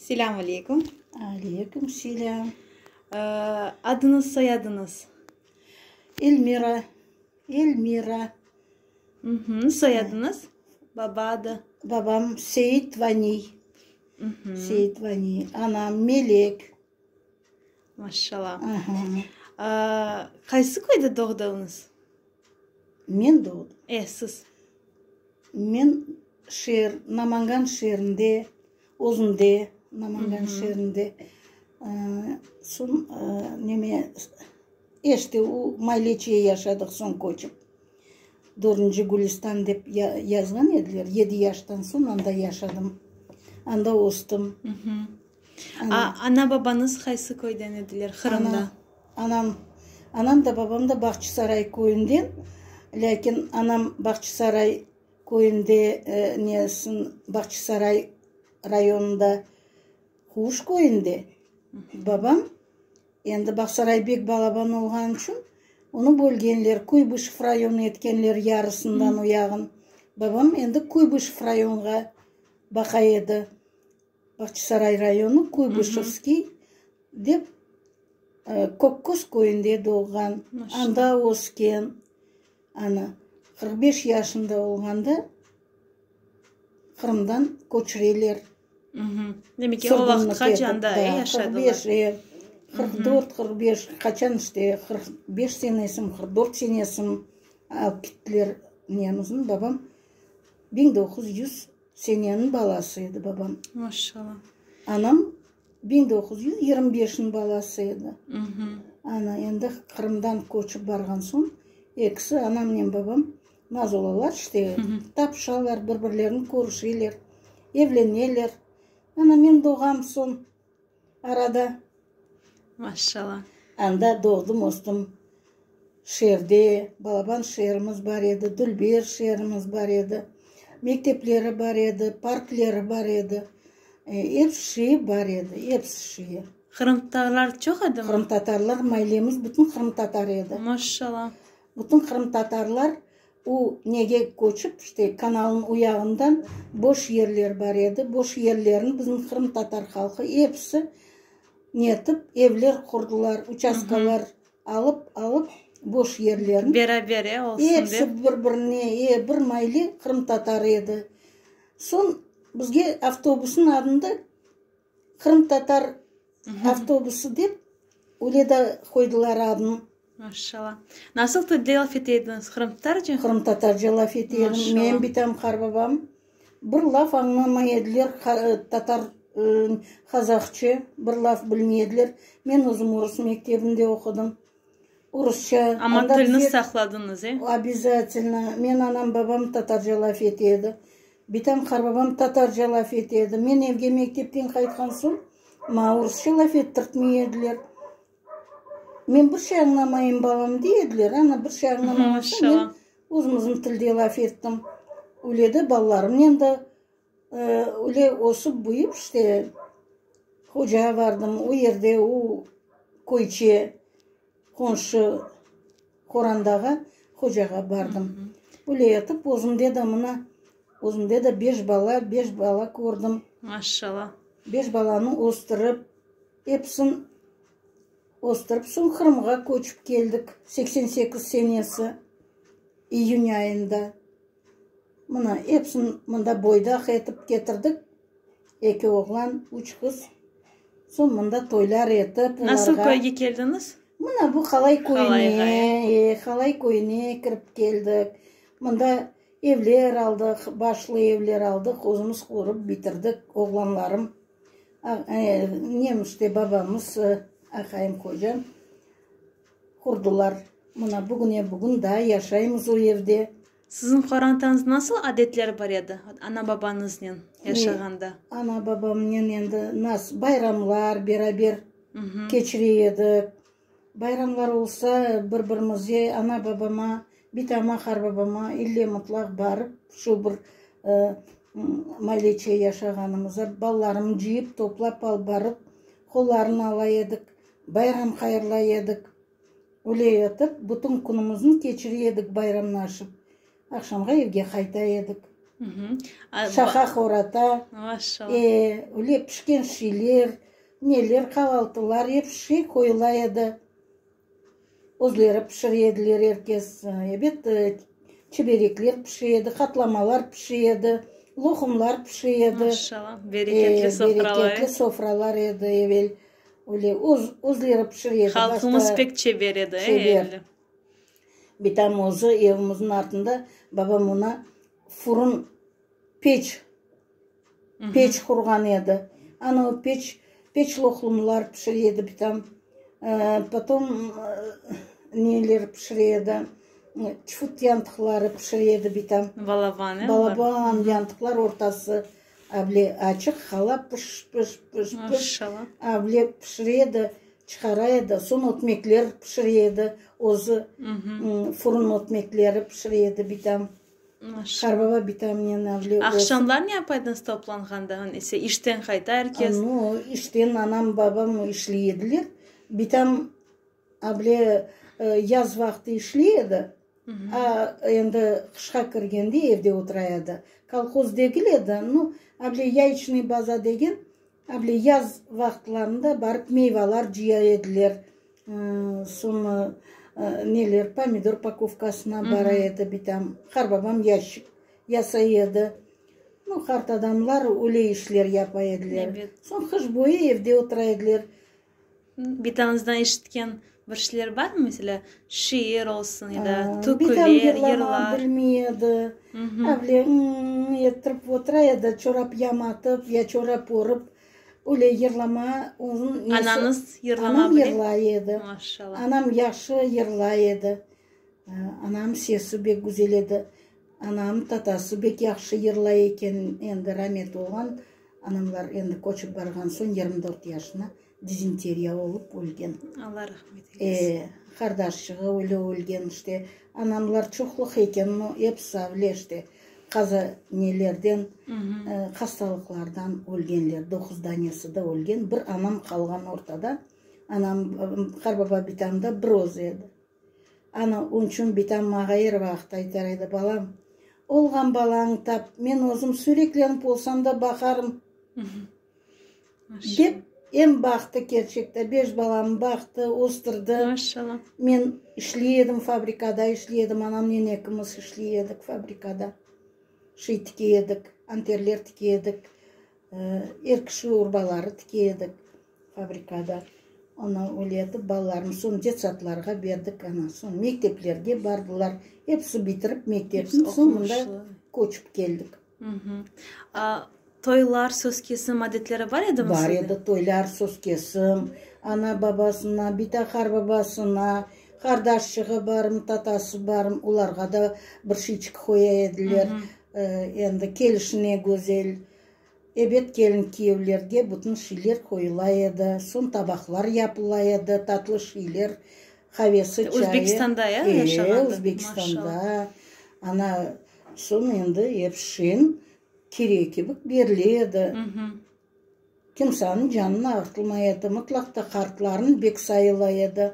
Selâm aleyküm. Aleyküm selâm. Adıñız, soyadıñız? Elmira. Elmira. Soyadıñız? Baba adı? Babam Seit Vaniy. Seit Vaniy. Anam Melek. Maşşala. Qaysı köyde doğdıñız? Men doğdım. E, siz. Men şeer, Namangan şeerinde, özünde, Namangan şeerinde, soñ neme, işte o Mayleçiye yaşadıq soñ köçip. Dördünci Gülistan dep yazğan ediler, yedi yaştan soñ anda yaşadım, anda östim. Ana-babañız qaysı köyden ediler, Qırımda? Anam, anam da babam da Bağçasaray köyünden, lâkin anam Bağçasaray köyünde, nesin, Bağçasaray rayonında Quvuş köyünde, babam endi Bağçasaray bek balaban olğan içün onı bölgenler, Kuybışev rayonı etkenler yarısından o yağın. Babam endi Kuybışev rayonğa baqa edi. Bağçasaray rayonı, Kuybışevskiy dep Kökköz köyünde doğğan, anda ösken. Ana, 45 yaşında olğanda Qırımdan köçüreler. Demek ki, o vaqıtqace anda yaşadılar. 45, e, 44, 45, qaçan işte, 45 senesi mi, 44 senesi mi alıp kettiler nemizni, babam 1900 Seneniñ balası edi babam. Maşallah. Anam 1925-niñ balası edi. Ana, endi Qırımdan köçip barğan soñ, ekisi, anamnen babam, naz olalar işte, tapışalar, bir-birlerini körüşeler, evleneler. Ana, men doğam soñ arada. Maşallah. Anda doğdım, östim. Şeerde, balaban şeerimiz bar edi, dülber şeerimiz bar edi. Mektepleri bar edi, parkleri bar edi. Episi şeyi bar edi, episi şeyi. Qırımtatarlar çoq edimi? Qırımtatarlar, mailemiz bütün qırımtatar edi. Maşallah. Bütün qırımtatarlar O nege köçip, işte, kanalnıñ o yağından boş yerler bar edi, boş yerlerni bizim qırımtatar halqı episi netip, evler qurdılar, uçastkalar alıp, alıp, boş yerlerni. Beraber, e, olsun dep. Episi bir-birine, e, bir maile qırımtatar edi. Soñ bizge avtobusnıñ adını da Qırımtatar avtobusı dep öyle de qoydılar adını. Maşallah. Nasıl tilde laf ete ediñiz? Qırımtatarca? Qırımtatarca laf ete edim. Menim bitam, qarbabam bir laf añlamay ediler, tatar, qazahça bir laf bilmey ediler. Men özüm orus mektebinde oqudım. Orusça. Amma tilni saqladıñız, e? Obязательno. Men anam, babam tatarca laf ete edi. Bitam, qarbabam tatarca laf ete edi. Men evge mektepten qaytqan soñ, maña orusça laf ettirtmey ediler. Men bir şey añlamayım, balam, dey ediler. Ana, bir şey añlamağan soñ, men özümizniñ tilde laf ettim. Öyle de balalarımnen de öyle ösip büyüp, işte, hocağa bardım. O yerde o köyçe, qonşu qorandağa hocağa bardım. Öyle etip, özümde de mına, özümde de beş bala, beş bala kördim. Maşşala. Beş balanı östürip, Episin östürip, soñ Qırımğa köçip keldik, 88 senesi, iyün ayında. Mına, episin mında boydaq etip ketirdik, eki oğlan, üç qız. Soñ mında toylar etip, olarğa. Nasıl köyge keldiñiz? Mına bu Halay köyüne, e, Halay köyüne kirip keldik. Mında evler aldıq, başlı evler aldıq, özümiz qurıp bitirdik, oğlanlarım. Nem işte babamız, aqayım, qocam qurdılar. Mına bugüne bugün daa yaşaymız o evde. Siziñ qorantañızda nasıl adetler bar edi, ana-babañıznen yaşağanda? Ana-babamnen endi nas bayramlar beraber keçire edik. Bayramlar olsa, bir-birimize, ana-babama, bitama, qarbabama ille mıtlaq barıp, şu bir maleçe yaşağanımıza balalarımnı cıyıp, toplap alıp barıp, qollarını ala edik, bayram hayırlay edik. Öyle etip, bütün künümizni keçire edik bayramlaşıp. Aqşamğa evge qayta edik. Şaqa qorata. Maşallah. E, öyle pişken şeyler, neler, qavaltılar, ep şey qoyula edi. Özleri pişire ediler er kes. Ebet, çiberekler pişe edi, qatlamalar pişe edi, loqumlar pişe edi. Maşallah, bereketli sofralar. Bereketli sofralar edi evel. Öyle öz, özleri pişire edi. Halqımız pek çeber edi, Çeber. Bitam özü evimizniñ artında babam oña furun, peç, peç qurğan edi. Ana o peç, peç loqlumlar pişire edi bitam. Potom neler pişire edi, çufut yantıqları pişire edi bitam. Balaban, e? Balaban yantıqlar ortası able açıq qala, pış, pış, pış, pış. Maşallah. Able pişire edi. Çıqara edi, soñ ötmekler pişire edi, özü furun ötmekleri pişire edi bitam. Qarbaba bitamnen avle. Aqşamlar ne yapa ediñiz toplanğanda, ise işten qayta er kes? Nu, işten anam, babam işley ediler. Bitam avle yaz vaqtı işley edi, a endi qışqa kirgende evde otura edi. Kolhoz degil edi, nu, avle yayiçnıy baza degen, Able yaz vaqıtlarında barıp meyvalar cıya ediler. Soñ neler, pomidor pakovkasına bara edi bitam. Qarbabam yaşik yasay edi. Nu, qart adamlar öyle işler yapa ediler. Soñ qış boyu evde otura ediler. Bitañızdan eşitken bir şeyler barmı, meselâ, şiir olsun ya da Bitam türküler, yırlamağa yırlar? bilmey edi. Able ımm ettirip otura edi, çorap yamatıp ya çorap örip, öyle yırlama onıñ nesi. Anañız yırlama Anam bile? yırlay edi. Maşallah. Anam yahşı yırlay edi. Anam sesi bek güzel edi. Anam tatası bek yahşı yırlay eken, endi ramet olğan. Anamlar endi köçip barğan soñ 24 yaşına dizenteriya olıp ölgen. Alla rahmet eylesin. E, qardaşçığı öyle ölgen işte. Anamlar çoqluq eken, no, episi avle işte qaza nelerden, hastalıqlardan ölgenler. Doquz danesi de ölgen. Bir anam qalğan ortada. Anam, qarbaba bitam da bir özü edi. Ana, onçün bitam mağa er vaqıt aytar edi, Balam, olğan balañı tap, men özüm süreklenip olsam da baqarım, dep, em baqtı kerçekte, beş balamı baqtı, östürdi. Men işley edim, fabrikada işley edim, anamnen ekimiz işley edik fabrikada. Şiy tike edik, anterler tike edik, er kişi urbaları tike edik fabrikada. Onı öyle etip balalarımız soñ detsadlarğa berdik, ana soñ mekteplerge bardılar. Episi bitirip mektepni, soñ mında köçip keldik. Toylar, söz kesim adetleri bar edimi Bar sizde? edi toylar, söz kesim. Ana-babasına, bita-qarbabasına, qardaşçığı barmı, tatası barmı, olarğa da bir şeyçik qoya ediler. Endi kelişine güzel. Ebet, kelin-kiyevlerge bütün şeyler qoyula edi. Soñ tabaqlar yapıla edi, tatlı şeyler, qavesi, çayı. Özbekistanda ya E, yaşağanda? Özbekistanda. Ana, soñ endi ep şeñ Kerek kibik berile edi. Kimsaniñ canını ağırtılmay edi. Mıtlaq ta qartlarnı bek sayıla edi.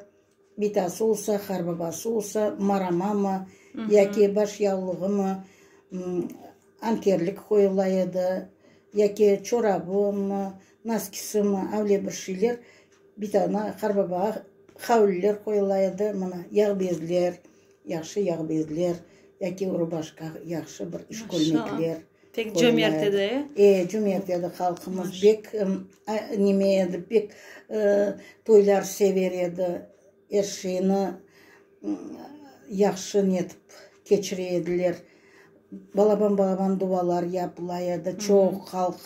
Bitası olsa, qarbabası olsa, maramamı, yaki baş yavlığımı, anterlik qoyula edi, yaki çorabımı, naskisimi, avle bir şeyler bitana, qarbabağa havliler qoyula edi. Mına, yağbezler. Yahşı yağbezler, yaki rubaşka, yahşı bir iş kölmekler. Pek cömert edi, e? E, cömert edi halqımız, bek neme edi, pek toylar sever edi, er şeyni yahşı netip keçire ediler. Balaban-balaban duvalar yapıla edi, çoq halq,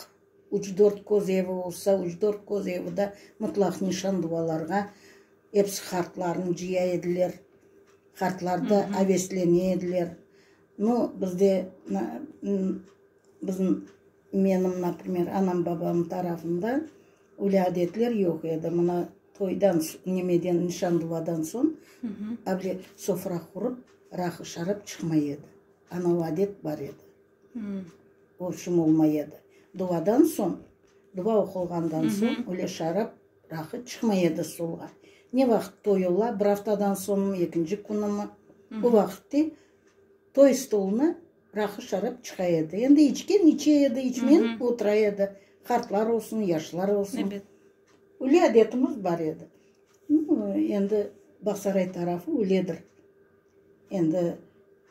üç-dört köz evi olsa, üç-dört köz evi de mıtlaq nişan duvalarğa Episi qartlarnı cıya ediler. Qartlar da aveslene ediler. Nu, bizde, bizim, menim, naprimer, anam-babam tarafında öyle adetler yoq edi. Mına toydan, nemeden, nişan-duvadan soñ, able sofra qurıp, raqı-şarap çıqmay edi. Ana o adet bar edi. Vobşem olmay edi. Duvadan soñ, duva oqulğandan soñ öyle şarap, raqı çıqmay edi stolğa. Ne vaqıt toy ola, bir aftadan soñmı, ekinci künümi, o vaqıtte toy stoluna Raqı-şarap çıqa edi. Endi içken içe edi, içmeyen otura edi. Qartlar olsun, yaşlar olsun. Ebet. Öyle adetimiz bar edi. Endi Bağsaray tarafı öyledir. Endi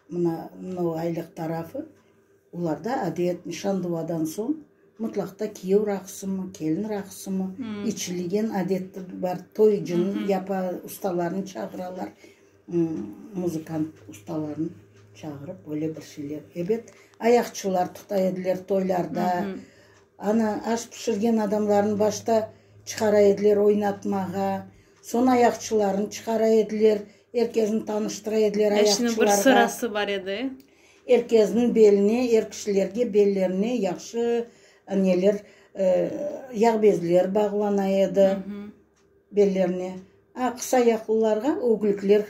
mına Noğaylıq tarafı, olarda adet, nişan duadan soñ mıtlaqta kiyev raqısımı, kelin raqısımı içilgen adet bar. Toy yapa, ustalarnı çağıralar. Muzıkant ustalarnı çağırıp, öyle bir şeyler. Ebet, ayaqçılar tuta ediler toylarda. Ana, aş pişirgen adamlarnı başta çıqara ediler oynatmağa, soñ ayaqçılarnı çıqara ediler, er kezni tanıştıra ediler ayaqçılarğa. Bir sırası bar edi. Er kezniñ beline, er kişilerge bellerine yahşı neler, yağbezler bağlana edi. Bellerine, a qısa ayaqlılarğa öglikler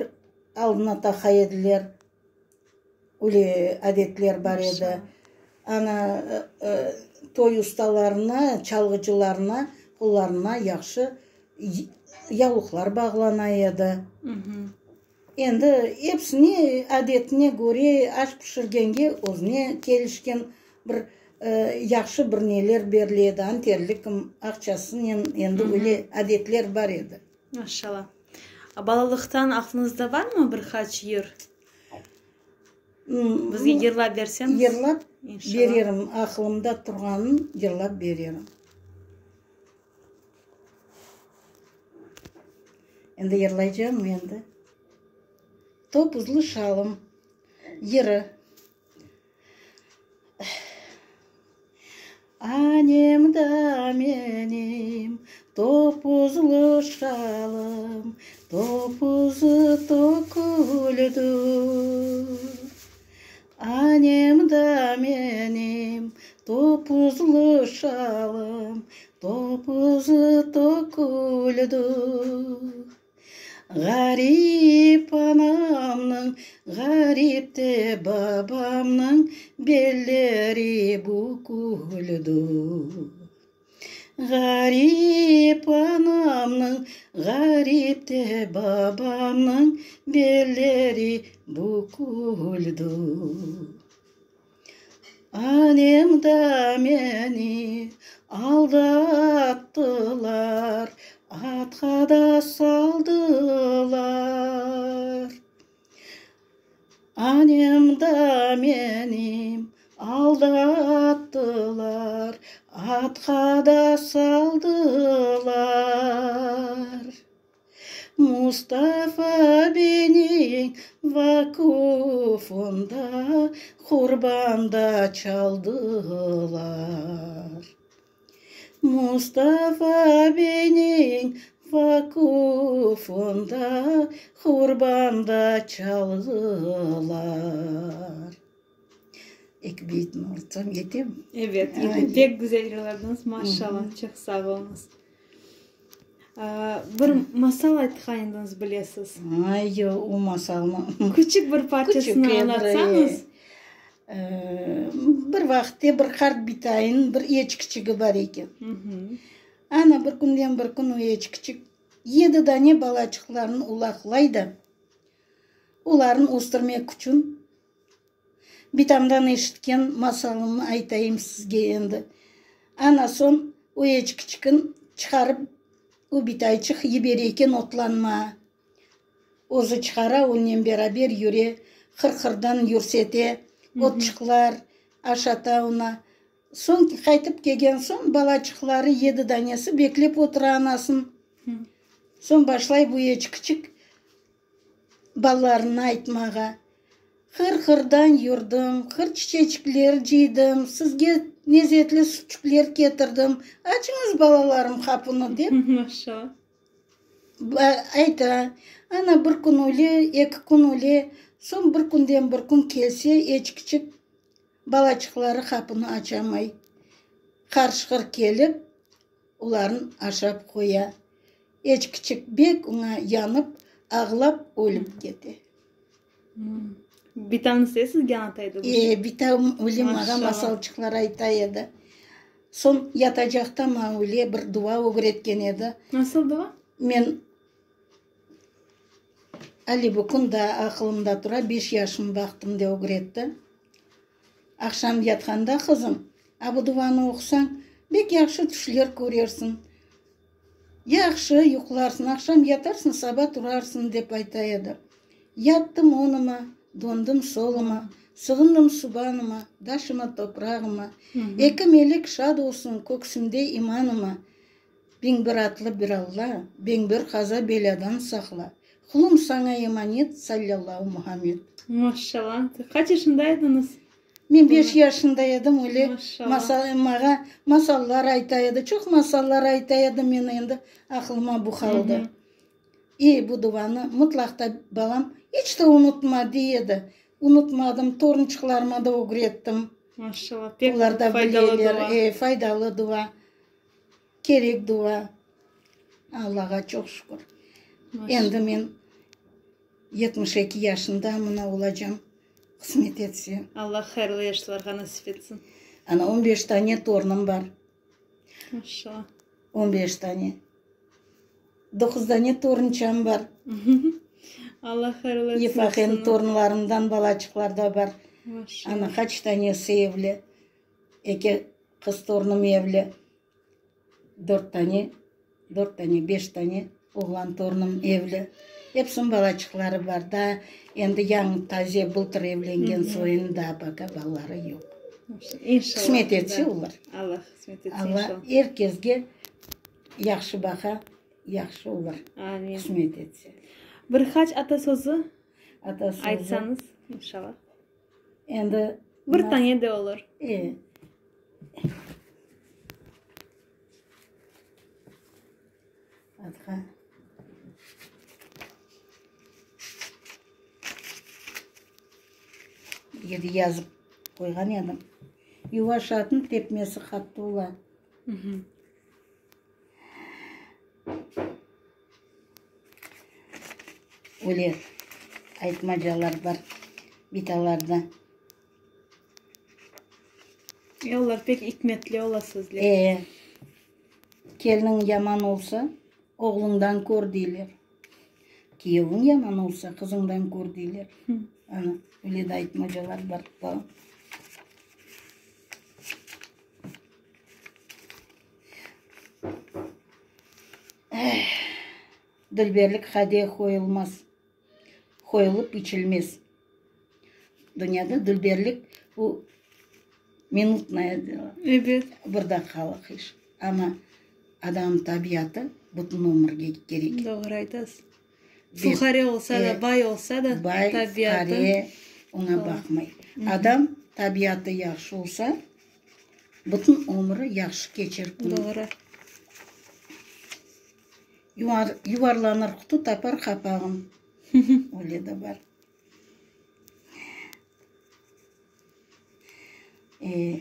aldına taqa ediler. Öyle adetler bar edi. Ana, toy ustalarına, çalğıcılarına qollarına yahşı yavluqlar bağlana edi. Endi episine adetine köre aş pişirgenge özüne kelişken bir yahşı bir neler berile edi, anterlikim, aqçasınen, endi öyle adetler bar edi. Maşallah. Balalıqtan aqlıñızda barmı bir qaç yır? Bizge yırlap berseñiz. Yırlap bererim, aqlımda turğanın yırlap bererim. Endi yırlaycağım endi. Topuzlı şalım yırı. Anem da menim topuzlı şalım, Topuzı töküldi. Anem da menim topuzlı şalım, Topuzı töküldi. Ğarip anamnıñ, ğarip de babamnıñ Belleri büküldi. Ğarip anamnıñ, ğarip de babamnıñ Belleri büküldi. Anem da meni aldattılar, Atqa da saldılar. Anem da meni aldattılar, Atqa da saldılar. Mustafa beyniñ vakufında qurban da çaldılar. Mustafa beyniñ vakufında qurban da çaldılar. Eki beytni unutsam yetemi? Ebet, pek güzel yırladıñız, maşallah, çoq sağ oluñız. Bir masal aytqan ediñiz, bilesiz. Ay, o masalnı. Küçük bir parçasını añlatsañız. Bir vaqıtte bir qart bitayınıñ bir eçkiçigi bar eken. Ana, bir künden bir kün o eçkiçik yedi dane balaçıqlarını ulaqlay da, olarnı östürmek içün Bitamdan eşitken masalımnı aytayım sizge endi. Ana soñ o eçkiçikin çıqarıp o bitayçıq yibere eken otlanmağa. Özü çıqara, onnen beraber yüre, qır-qırdan yürsete, otçıqlar aşata ona. Soñ qaytıp kelgen soñ balaçıqları yedi danesi beklep otura anasın. Soñ başlay bu eçkiçik Balalarına aytmağa, Qır-qırdan yurdım, qır çiçeçikler cıydım, sizge lezetli sütçükler ketirdim, açıñız, balalarım, qapunı, dep ayta. Ana, bir kün öyle, eki kün öyle, soñ bir künden bir kün kelse, eçkiçik balaçıqları qapunı açamay. Qarışqır kelip, Olarnı aşap qoya. Eçkiçik bek oña yanıp, ağlap ölip kete. Bitañız e sizge añlata edi bu şey? E, bitam öyle maña masalçıqlar ayta edi. Soñ yatacaqta maña öyle bir dua ögretken edi. Nasıl dua? Men ali bu kün daa aqılımda tura, beş yaşım vaqtımda ögretti. Aqşam yatqanda, qızım, a bu duvanı oqusañ, bek yahşı tüşler körersiñ. Yahşı yuqlarsıñ, aqşam yatarsıñ, saba turarsıñ, dep ayta edi. Yattım oñıma, döndim solıma, sığındım subanıma, daşıma, toprağıma. Eki melek şad olsun köksümde imanıma. 1001 atlı bir Alla, 1001 qaza-belâdan saqla. Qulum saña emanet, Sallallahu Muhammed. Maşallah. Qaç yaşında ediñiz? Men beş yaşında edim, öyle mağa masallar ayta edi, çoq masallar ayta edi, men endi aqlıma bu qaldı. İ, bu duvanı mıtlaq ta, balam, iç te unutma, dey edi. Unutmadım, torunçıqlarıma da ögrettim. Maşallah, pek faydalı dua. E, faydalı dua, kerek dua. Allağa çoq şükür. Endi men 72 yaşında mına olacam, qısmet etse. Allah hayırlı yaşlarğa nasip etsin. Ana, on beş tane torunım bar. Maşallah. On beş tane. Doquz dane torunçam bar. Allah hayırlı etsin. Yefaqen torunlarımdan balaçıqlar da bar. Maşallah. Ana, qaç tanesi evli. Eki qız torunım evli. Dört tane, dört tane, beş tane oğlan torunım evli. Epsiniñ balaçıqları bar. Daa endi yañı, taze, bıltır evlengen soyunıñ daa поka balaları yoq. İnşallah. Qısmet etse olur. Allah qısmet etsin, Allah inşallah. er kesge yahşı baqa, yahşı olur. Amin. Qısmet etse. Bir qaç ata sözü Ata sözü. aytsañız, inşallah. Endi Bir tane de olur. E. Atqa. Bir yerde yazıp qoyğan edim. Yuvaş atnıñ tepmesi qattı ola. Öyle aytmacalar bar bitalarda. E, olar pek ikmetli ola sözler. E, keliniñ yaman olsa, oğluñdan kör deyler. Kiyeviñ yaman olsa, qızıñdan kör deyler. Ana, öyle de aytmacalar bar. Dülberlik qadeh qoyulmaz, qoyulıp içilmez. Dünyada dülberlik bu minutnaya delo. Ebet. Bir daqiqalıq iş. Amma adam tabiatı bütün ömürge kerek. Doğru aytasız. Fuqare olsa da, bay olsa da, Bay, tabiatı. fuqare, oña baqmay. Adam tabiatı yahşı olsa, bütün ömrü yahşı keçer. Doğru. Yuvarlanır qutu, tapar qapağın. Öyle de bar. E,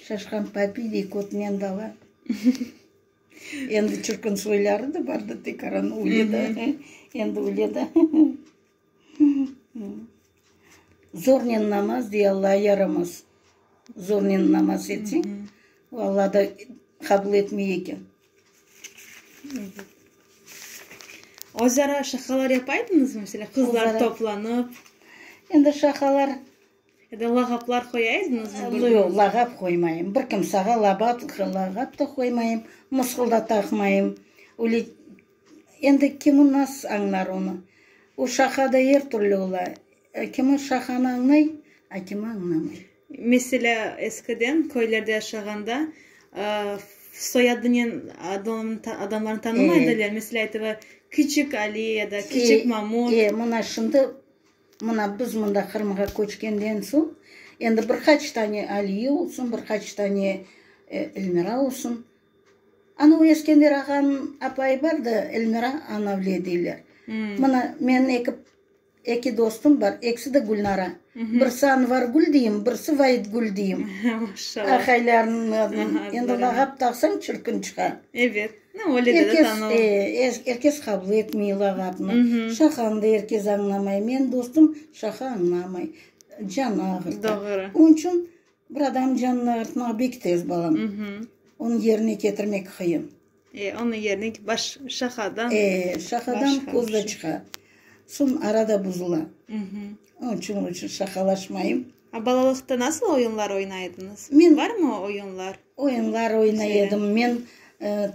şaşqan papiy kötünen dala. Endi çirkin soyları da bar da tekaran öyle da. Endi öyle da. Zornen namaz dey Alla yaramaz. Zornen namaz etseñ, o Alla da qabul etmey eken. Özara şaqalar yapaydıñızmı, meselâ, qızlar toplanıp? Endi şaqalar Ya da lağaplar qoyaydıñızmı? Yoq, lağap qoymayım. Bir kimsağa labat, lağap da qoymayım, mısqıl da taqmayım. Öyle, endi kimi nasıl añlar onı. O şaqa da er türlü ola. Kimi şaqanı añlay, a kimi añlamay. Meselâ, eskiden köylerde yaşağanda soyadınen adamlarnı tanımay ediler. Meselâ, aytalar, Küçük Ali ya da Küçük Mamut. E, mına şimdi Mına biz mında Qırımğa köçkenden soñ, endi bir qaç tane Aliye olsun, bir qaç tane Elmira olsun. Ana o Eskender ağanıñ apayı bar da, Elmira Anavle deyler. Mına menim eki, eki dostum bar, ekisi de Gülnara. Birisi Anvargül deyim, birisi Vaitgül deyim. Maşallah. Aqaylarınıñ adını. Endi lağap taqsañ çirkin çıqa. Ebet. Öyle de Er kes, tanıla. er kes qabul etmey lağapnı. Şaqanı da er kes añlamay. Menim dostum şaqa añlamay. Canı ağırta. Doğru. Onıñ içün bir adam canını ağırtmağa bek tez balam. Onı yerine ketirmek qıyın. E, onı yerine baş şaqadan. E, şaqadan köz de çıqa. Soñ ara da buzula. Onıñ içün şaqalaşmayım. A balalıqta nasıl oyunlar oynay ediñiz? Men Barmı oyunlar? Oyunlar oynay edim. Men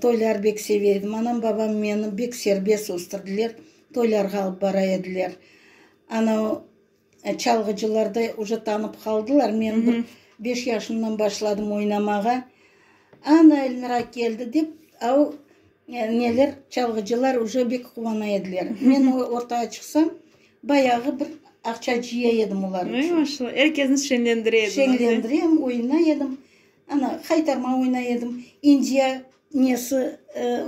toylar bek seve edim. Anam, babam meni bek serbest östürdiler. Toylarğa alıp bara ediler. Ana o çalğıcılar da uje tanıp qaldılar. Men bir beş yaşımdan başladım oynamağa. Ana, Elmira keldi dep, a o neler, çalğıcılar uje bek quvana ediler. Men ortağa çıqsam, Bayağı bir aqça cıya edim olar içün. Maşallah, er kesni şeñlendire ediñiz. Şeñlendirem, oynay edim. Ana, haytarma oynay edim, indiya nesi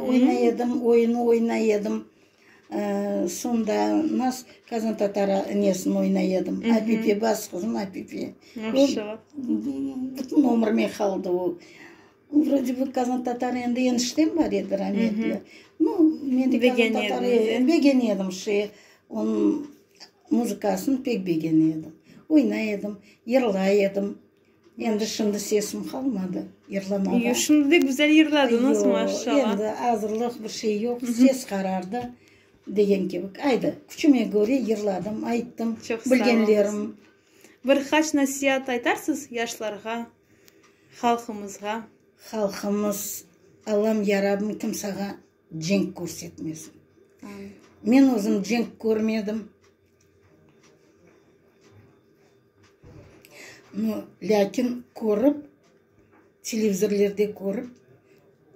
oynay edim, oyunı oynay edim. Soñda nas qazan tatar nesini oynay edim. Apipe, bas qızım, apipe. Maşallah. Bütün ömrüme qaldı o. Vrode bi qazan tatar endi eniştem bar edi rametli. Nu, men de qazan tatar begene edim şe, onıñ muzıkasını pek begene edim. Oynay edim, yırlay edim. Endi şimdi sesim qalmadı yırlamağa. Yoq, şimdi de güzel yırladıñız, maşallah. Yoq, endi azırlıq bir şey yoq, ses qarardı degen kibi. Aydı, küçüme köre yırladım, ayttım, bilgenlerim. Bir qaç nasiat aytarsız yaşlarğa, halqımızğa? Halqımız, Allam ya Rabbim kimsağa cenk körsetmesin. Men özüm cenk körmedim. No, lâkin körip, televizorlerde körip,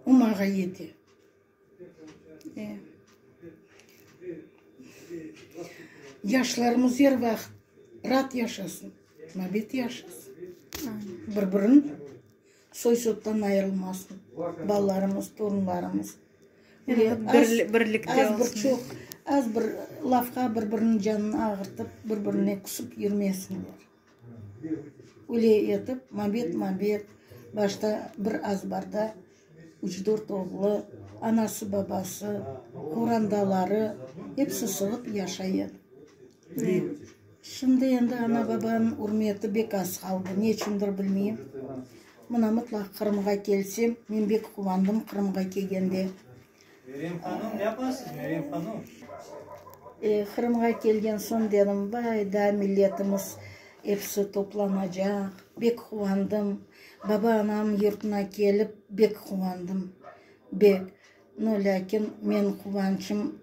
o mağa yete. Yaşlarımız er vaqıt raat yaşasın, mabet yaşasın, bir-birin soy-soptan ayırılmasın, balalarımız, torunlarımız. Birlikte Az bir çoq, az bir lafqa bir-biriniñ canını ağırtıp, bir-birine küsip yürmesinler. Öyle etip, mabet-mabet, başta bir azbarda üç-dört oğlu, anası-babası, qorandaları, episi sığıp yaşay edi. Şimdi endi ana-babanıñ ürmeti bek az qaldı, ne içündir bilmeyim. Mına mıtlaq Qırımğa kelsem, men bek quvandım Qırımğa kelgende. Meryem hanım, ne yapasız, Meryem hanım? Qırımğa kelgen soñ dedim, vay da, milletimiz episi toplanacaq. Bek quvandım. Baba-anam yurtuna kelip, bek quvandım, bek. No, lâkin menim quvançım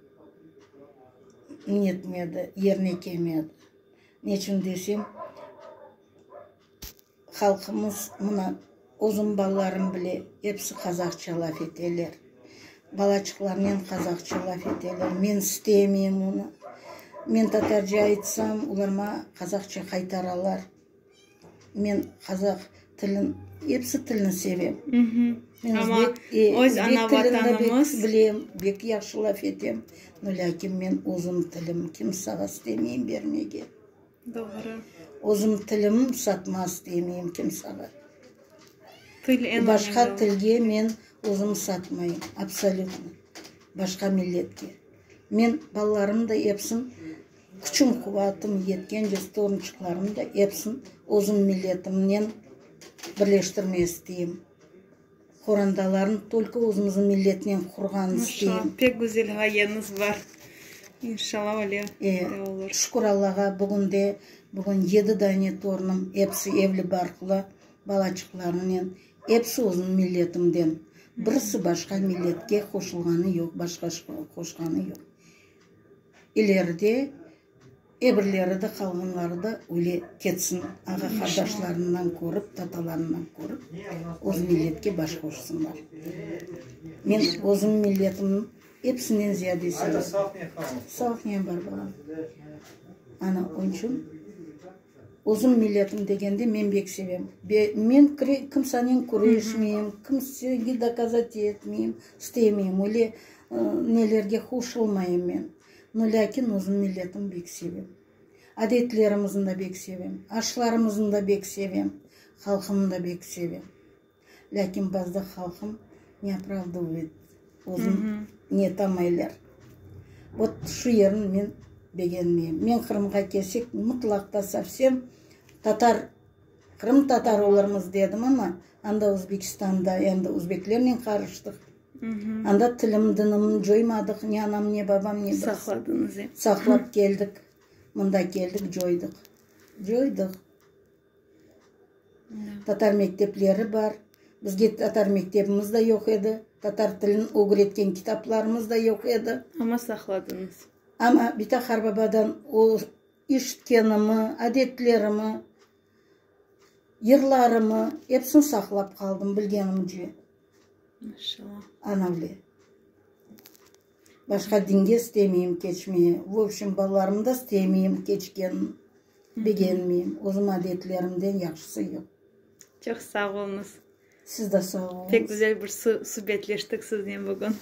netmedi, yerine kelmedi. Neçün desem, Halqımız, mına, özüm balalarım bile, episi qazahça laf eteler. Balaçıqlarnen qazahça laf eteler. Men istemeyim onı. Men tatarca aytsam, olar maña qazahça qaytaralar. Men qazah tilin, episi tilni sevem. Men özbek, öz özbek tilini de bek bilem, bek yahşı laf etem. No, lâkin men özüm tilim kimsağa istemeyim bermege. Doğru. Özüm tilim satmaz demeyim kimsağa. Til eñ önemli. Başqa tilge men özüm satmayım, absolütno. Başqa milletke. Men balalarım da epsin küçüm quvatım yetkence torunçıqlarım da epsin özüm milletimnen birleştirmege isteyim. Qorantalarnı tolko özümizniñ milletnen qurğanı isteyim. Maşallah, pek güzel ğayeñiz bar. İnşallah öyle de olur. Şükür Allağa, bugün de, bugün yedi dane torunım, episi evli-barqlı, balaçıqlarınen, episi özümniñ milletimden. Birisi başqa milletke qoşulğanı yoq, başqa qoşqanı yoq. İleride Ebirleri de, qalğanları da öyle ketsin, ağa-qardaşlarından körip, tatalarından körip, öz milletke baş qoşsunlar. Men özüm milletimni episinden ziyade sevem. Sağlıqnen bar, balam. Ana, onıñ içün özüm milletim degende men bek sevem. Men kimsanen küreşmeyim, kimsege dokazat etmeyim, istemeyim, öyle nelerge qoşulmayım men. No, lâkin özüm milletim bek sevem. Adetlerimizni da bek sevem, aşlarımıznı da bek sevem, halqımnı da bek sevem. Lâkin bazıda halqım ne opravdovayt, özün netamaylar. Vot, şu yerini men begenmeyim. Men Qırımğa kelsek, mıtlaq da sovsem tatar, qırımtatar olurmız dedim, amma anda Özbekistanda endi özbeklernen qarıştıq. Anda tilim, dinimni coymadıq, ne anam, ne babam, ne birisi. Saqladıñız, e. Saqlap keldik. Mında keldik, coydıq. Coydıq. Tatar mektepleri bar. Bizge tatar mektebimiz de yoq edi. Tatar tilini ögretken kitaplarımız da yoq edi. Amma saqladıñız. Amma bita qarbabadan o işitkenimi, adetlerimi, yırlarımı, episini saqlap qaldım bilgenimce. Maşallah. Ana öyle. Başqa dinge istemeyim keçmeye. V obşem, balalarımnı da istemeyim keçkenin. Begenmeyim. Özüm adetlerimden yahşısı yoq. Çoq sağ oluñız. Siz de sağ oluñız. Pek güzel bir subetleştik siznen bugün.